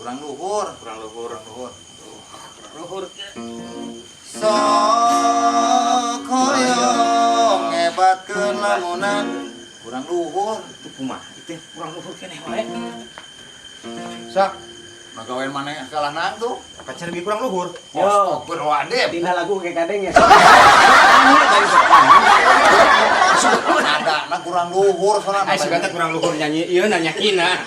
Kurang luhur. Kurang luhur. Kurang luhur. Luhur. Sok hoyong ngebatkeun lamunan kurang luhur. Itu kumaha itu kurang luhur keneh wae. Sok magawean maneh kalah nang tuh. Apa cenah lebih kurang luhur? Yo. Astagfirullahaladzim. Tina lagu kayak kadeng ya. Nada na kurang luhur soalnya. Ay, sugan teh kurang luhur nyanyi ieu nanya hina.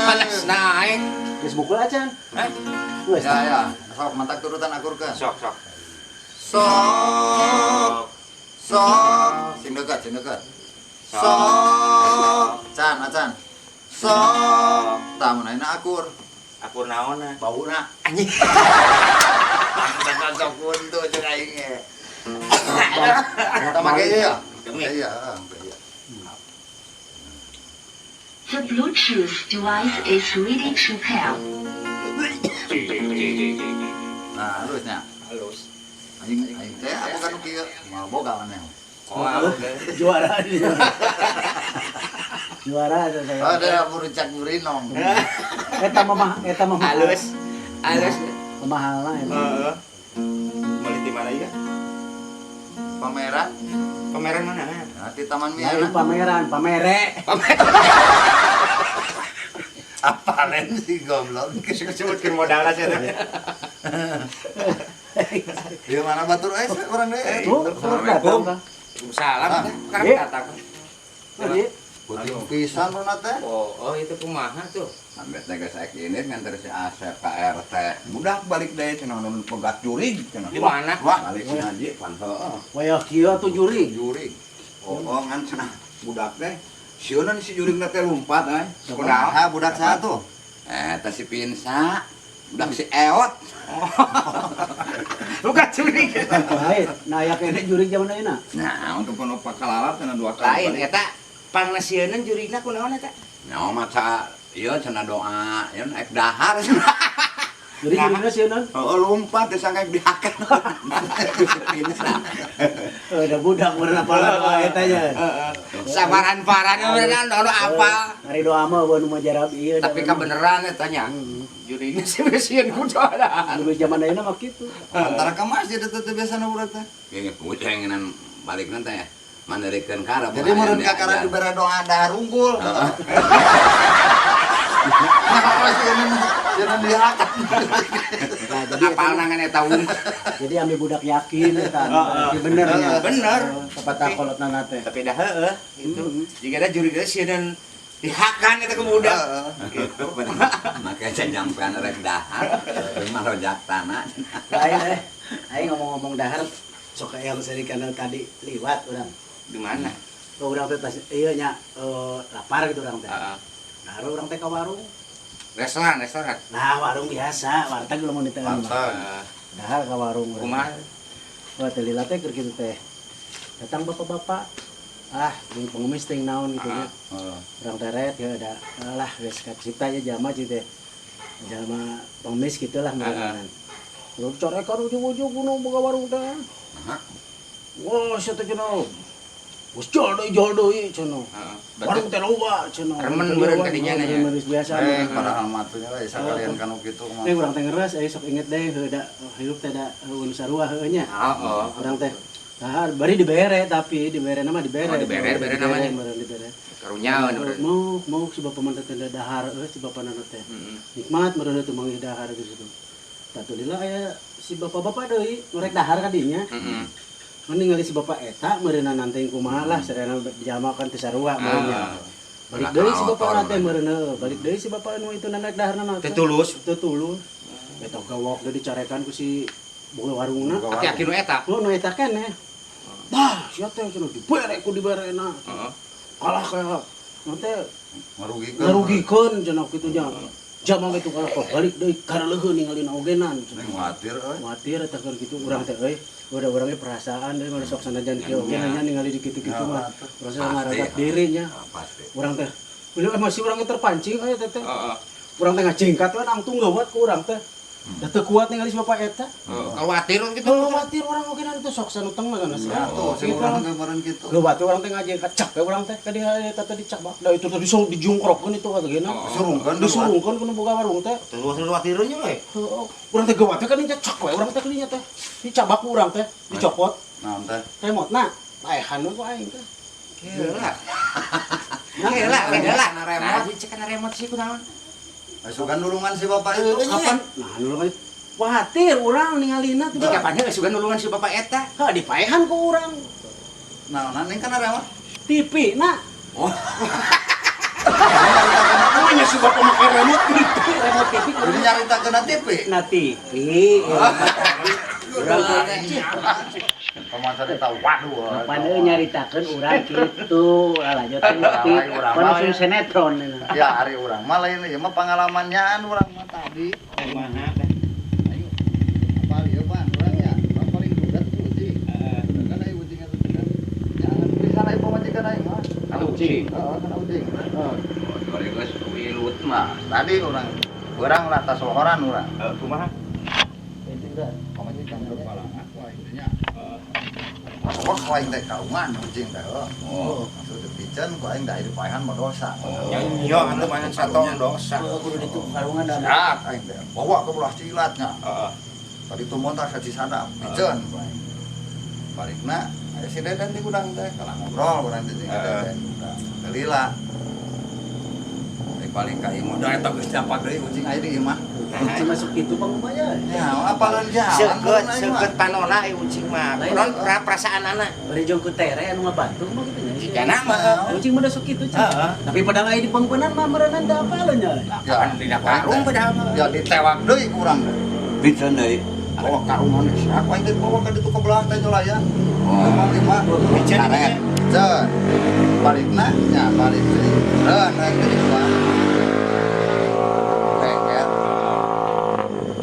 Panas naik. Geus bukul acan. Hah? Geus. Ya ya, sok mantak turutan akurkeun. Sok sok. Sok sok sing dekat, sing dekat. Sok can acan. Sok tah mun ayeuna akur. Akur naonna? Bauna. Anjing. Jangan sok kuntu jeung aing ge. Tah make ieu ya? Iya, heeh, iya. The Bluetooth device is ready to pair. Nah, halusnya. Halus. Aing aing teh aku kan kieu moal boga maneh. Oh, halus. Juara dia. Juara tuh saya. Ada burucak burinong. Eta mah eta mah Halus. Halus. Mahal lah eta. Heeh. Meuli di mana ya? Pameran. Pameran mana? Nah, di Taman Lain Miana. pameran, pamere. Pameran. Apalen sih goblok. Sebutkeun modalna cenah. Di mana batur eh urang deui. Tuh, Assalamualaikum. datang kah? Salam Ah. kan Iya. datang. Oh, iya. Putih pisan rona teh. Oh, oh itu kumaha tuh? Sampai teh geus ek ini nganter si Asep ka RT. Budak balik deui cenah nu pegat jurig cenah. Di mana? Wah, Balik ngaji pan heueuh. Wayah kieu tuh jurig. jurig. Oh, oh ngan cenah budak teh sieunan si jurigna teh lumpat euy. Kunaha budak saha tuh? Eh, teh si Pinsa, budak si Eot. Bukan jurig. Lain, nah aya kene jurig zaman ayeuna. Nah, untuk penuh pakalalap cenah dua kali. Lain eta pangnasieunan jurigna kunaon eta? Nyawa maca ieu cenah doa, ieu naik dahar cenah. Jadi jurigna sieun. Oh, lompat disangka dihakan. Si Pinsa. Eh, da budak meureun apal doa eta nya. Sabaran-paran meureun anu apa? Ari doa mah eueuh nu majarab ieu. Tapi kabeneran eta nya. Jurigna sih sieun ku doa. Nu zaman ayeuna mah kitu. Antara ka masjid eta teh biasana budak teh. Gini, kucengenan balik nanti ya. Mandarikeun karep. Jadi meureun kakara dibere doa dahar unggul. Nah, sieun dihakan. Nah, jadi Apal nangan eta wung. jadi ambil budak yakin eta. Berarti bener nya. Bener. Kepata kolotna teh. Tapi dah heeh gitu. Jika ada jurigna sieun dihakan eta ku budak. Heeh. Gitu. Makanya jampean rek dahar, mah rojak tanah. Lain eh. Aing ngomong-ngomong dahar sok yang seri kana tadi liwat urang. Di mana? Oh, urang teh tas ieu nya lapar gitu urang teh. Heeh. Nah, urang teh ka warung. Restoran, restoran. Nah, warung biasa, warteg lamun di tengah mah. Warteg. Heeh. Dahar ka warung urang. Kumaha? Wah, teh lila teh keur kitu teh. Datang bapak-bapak. Ah, jeung pengemis teh naon gitu nya. Heeh. Urang teret ya ada lah geus kacipta nya jalma cik teh. Jalma pengemis gitulah meureun. Lu corekan ujung-ujung kuno boga warung teh. Hah? Wah, sia teh cenah. Geus jual deui, jual deui cenah. Heeh. Warung teh loba cenah. Remen meureun ka dinya nya. Remen geus biasa. Eh, padahal mah atuh nya lah sakalian kanu kitu mah. Eh urang teh ngeres, eh sok inget deh heuh da hirup teh da heuh nu sarua heuh nya. Heeh. Urang teh dahar bari dibere tapi dibere nama dibere. Oh, dibere, bere namanya. Meureun dibere. Karunyaeun meureun. Mau mau si bapak mah teh dahar euy si bapak nana teh. Heeh. Nikmat meureun teh manggih dahar gitu. Tatulilah aya si bapak-bapak deui nu rek dahar ka dinya. Heeh. Mun ningali si bapak eta meureunna nanteng kumaha lah sarena jalma kan teu sarua meureun nya. Balik deui si bapak na teh meureun heuh, balik deui si bapak nu itu rek daharna Teu tulus. Teu tulus. Eta gawok deui dicarekan ku si boga warungna. Aki-aki nu eta. Oh, nu eta keneh. Bah, sia teh cenah dibere ku diberena. Heeh. Kalah kaya nanti Ngarugikeun. ngarugikeun cenah kitu nya. Jama kitu kalah kok balik deui karaleuheun ningalina ogenan cenah. Neng khawatir euy. Khawatir eta keur kitu urang teh euy. Udah urangnya perasaan deui mah sok sanajan kieu oge nya ningali di kitu-kitu mah. Perasaan ngaragat diri nya. Pasti. Urang teh udah masih urangnya terpancing euy teh teh. Heeh. Urang teh ngajengkat we nangtung gawat ku urang teh. Da teu kuat ningali si bapak eta. Khawatir gitu. Khawatir urang oge nanti sok sanuteng mah kana sih. Tuh, sing urang teh meureun kitu. Leuwat urang teh ngajeng kacak we urang teh ka dieu eta teh dicak bak. Da itu teh dijungkrokkeun itu kata geuna. Disurungkeun. Disurungkeun kudu boga warung teh. Terus khawatirnya we. Heeh. Urang teh geuwat teh kan cak we urang teh kadinya teh. Dicabak ku urang teh, dicopot. Naon teh? Remotna. Paehan we ku aing teh. Heula. Heula, heula. Nah, cek kana remote sih kunaon. Asukan nulungan si bapak itu. Kapan? Nah, nulungan. Khawatir urang ningalina tuh. Jika kapan asukan nulungan si bapak eta? Heuh, dipaehan ku urang. Naonan ning kana remote? TV na. Oh. Namanya si bapak make remote TV, remote TV. Jadi nyaritakeun TV. Na TV. Urang teh Pamasa tahu waduh. pan euy nyaritakeun urang kitu, lalajo teh TV. Pan langsung sinetron. Ya hari urang mah lain ieu mah pengalamannya urang mah tadi. Kumaha teh? Ayo. Apa ieu pan urang nya? Urang paling dudat tuh ucing. Kan aya ucing eta teh kan. Jangan pisan aya pamajikan aing mah. Ucing. Heeh, kana ucing. Oh, geus wilut mah. Tadi urang urang lah tasohoran urang. Heeh, kumaha? Pamajikan kepala aku aing teh nya. Wah, ku aing teh kaungan ucing teh. Oh. Maksud dipicen ku aing da dipaehan mah dosa. Nya atuh mah satong dosa. Kudu ditu karungan da. Siap aing teh. Bawa ke belah cilatnya. Heeh. Tadi tuh montar ka Cisadap, piceun ku aing. Balikna aya si Deden di gudang teh, kalah ngobrol urang teh jeung Deden gudang. Lila. Balik balik ka imah da eta geus dapat deui ucing aya di imah. Ucing masuk kitu pangupaya. Ya, apaleun jalan. Seukeut, seukeut panona ieu ucing mah. Kunaon perasaanana? Bari jeung ku tere anu ngabantu mah kitu nya. Jigana mah. Ucing mah da sok kitu cing. Heeh. Tapi padahal aya di pangpenan mah meureunnan da apaleun nya. Ya, Kan dina karung padahal mah. Ya ditewak deui ku urang teh. Piceun deui. Bawa karungan sia, ku aing teh bawa ka ditu ka belah teh nyolayan. Oh. Lima lima. Piceun Karet. Cen. Balikna nya balik deui. Reun aing teh di gudang. Lengket.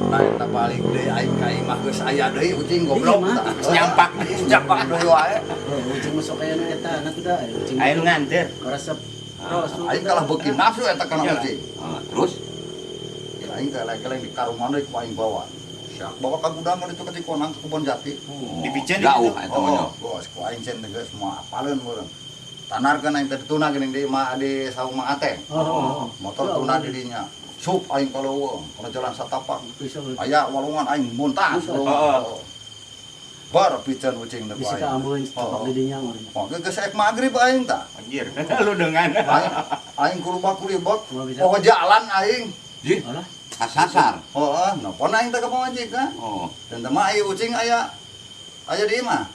Nah, eta balik deui aing ka imah geus aya deui ucing goblok. Iya, mah. Nyampak. Nyampak deui wae. Ucing masuk aya nu eta na tuh da. Ucing. Aya nu nganter. Karesep. Rasul. Aing kalah beuki nafsu eta kana Iya. ucing. Ah, terus Aing teh lek-lek di karungan deui ku aing bawa. Siap bawa ka gudang ka ditu ka Cikonang ka Kebon Jati. Dipiceun jauh gitu. eta mah nya. Oh, bos, ku aing cen geus moal apaleun meureun. Tanarkeun aing teh dituna geuning di imah di saung Mang Ateng. Oh. Motor tuna di dinya. Sup aing ka leuweung, kana jalan satapak. Bisa Aya walungan aing muntah. Oh. Bar piceun ucing teh ku bisa aing. ka ambeun cepak di dinya mah. Oh, geus ek magrib aing tah. Anjir, lu dengan. Aing aing kurubak kuribak. Cuma bisa. Poho jalan aing. Jih, Alah. kasasar. Heeh, nelpon aing teh ka pamajikan. Oh, Dan teh mah aya ucing aya aya di imah.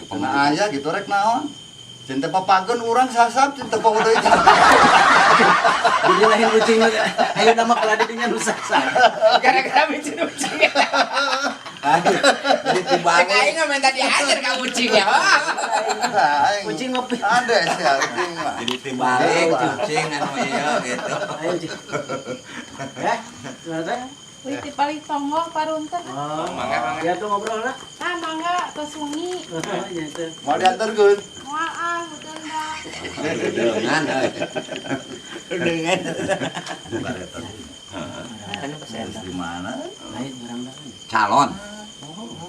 Cenah aya gitu rek naon. Cen teh papageun urang sasap cen teh poho deui. Jadi lain ucing mah ayo nama kalah di dinya nu sasar. Gara-gara micin ucing. Jadi Cek dibalik. aing mah minta diajar ka ucing ya. Nah, aing Ucing ngopi. Ada sih ucing mah. Jadi tibalik ucing anu ieu gitu. Ayo ucing. Eh, gimana teh? Wih, ti paling tonggoh parunten. Oh, Mangga, mangga. ya tuh ngobrol lah. Ah, mangga tos wengi. Nya teh. Mau diantarkeun. Moal ah, betul dah. Dengan euy. Dengan. Baretan. Kan pas Terus gimana? Lain urang dah. Calon.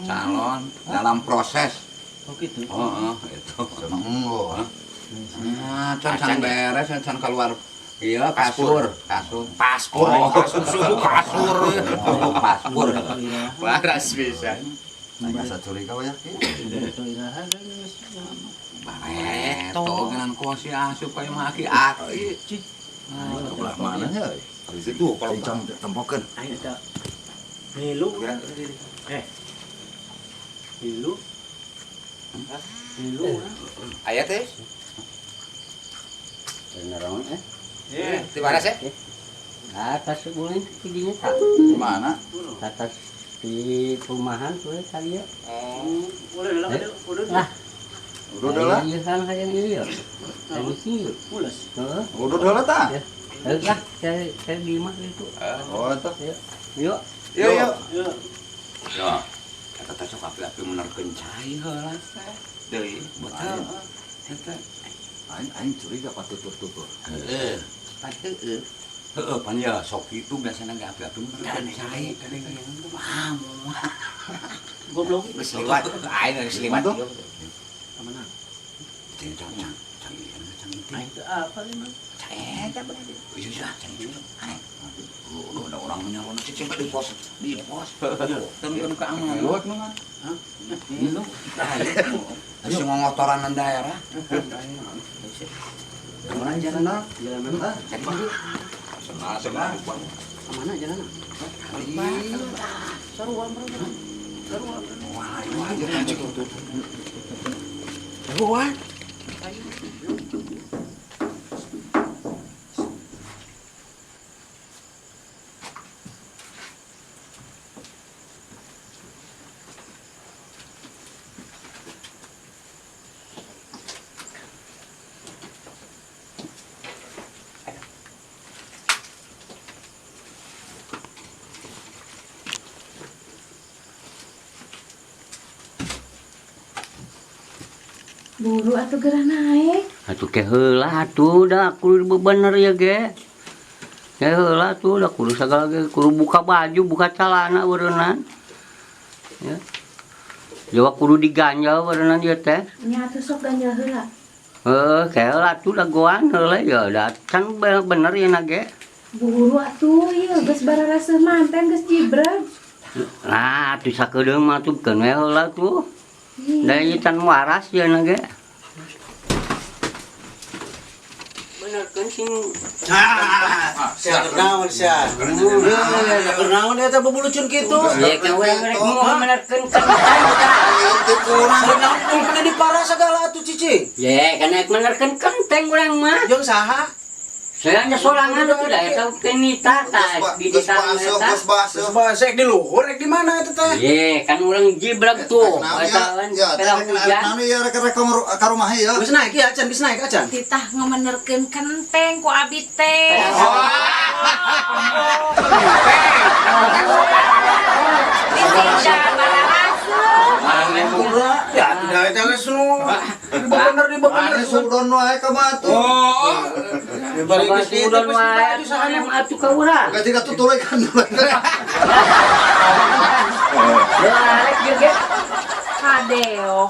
Calon dalam proses. Oh gitu. Oh, itu. Seneng lo. Nah, can can beres, can keluar. Iya, kasur, kasur. Paspor, Oh. kasur, suhu kasur. Oh, paspor. Waras bisa. Aing asa curiga we ya. Itu iraha geus. Bareto geunang ku si asup ka imah aki-aki. Cik. Nah, Belah mana nya euy? Itu kalau Cincang tempokeun. Ayo eta. Milu. Eh. Milu. Milu. aya teh. Beneran eh. Di mana sih? Atas boleh tidinya tak. Gimana? Atas di perumahan tuh kali ya. Oh. Udah lah, udah. Lah. Udah lah. Iya kan hayang ieu. Hayang sih. Ulas. Heeh. Udah lah tah. Lah, saya di imah itu. Oh, eta. Yuk. Yuk, yuk. Yuk. Ya. Eta teh sok api-api menerkeun cai heula teh. Deui. Betul. Eta Aing aing curiga patutur-tutur. heeh. Pan heueuh. Heeh, pan ya sok itu biasana ge api-api mah kan cai. Ah, moal. Goblok. Geus liwat, aing geus liwat. Kemana? Cang cang cang cang ieu cang itu. Aing teu apa emang. Cang eta berarti. Iya iya cang itu. Aing. Oh, ada orang menyerona cicing di pos, di pos. Tentang keamanan. Lewat mah. Hah? Lu. Terus ngotoranan daerah. Kemana jalan? Jalan mana? Senang, senang. Kemana jalan? Sarua mereka. Sarua. Wah, aja cicing itu. Sarua. Buru atuh gerah naik. Atuh ke heula atuh da kudu bener ya ge. Ke heula atuh da kudu sagala ge kudu buka baju, buka celana beureunnan. Ya. Jawa kudu diganjal beureunnan ieu teh. Nya atuh sok ganjal heula. Heuh, ke heula atuh da goan heula ya da can bener ieu na ge. Buru atuh ieu geus bararaseuh manten geus jibreg. Nah, atuh sakedeung mah atuh keun we heula tuh. Da ieu can waras ieu na ge. Benerkeun sing Sia naon sia. Heuh, naon eta bubulucun kitu? Ya kan urang rek mau menerkeun kentang tah. Keur naon kumpulna di parah segala atuh cicing. Ya kan rek menerkeun kenteng urang mah. Jeung saha? Saya nya sorangan tuh da eta kenita tah di Geus di basuh, eta. geus basuh. Geus basek di luhur rek di mana eta teh? Ye, kan urang jibrek tuh. Eta kan Ya, pela hujan. naon ieu rek rek ka rumah ieu. Geus naik ya acan, geus naik acan. Titah ngemenerkeun kenteng ku abi teh. Ditida bararaseuh. Ya tidak eta geus nu. Bener di bener. Ane sudon wae ka mah atuh. Oh. Bari geus Geus udah wae atuh ka urang. Geus jiga tutulekan. Balik juga. Kadeo.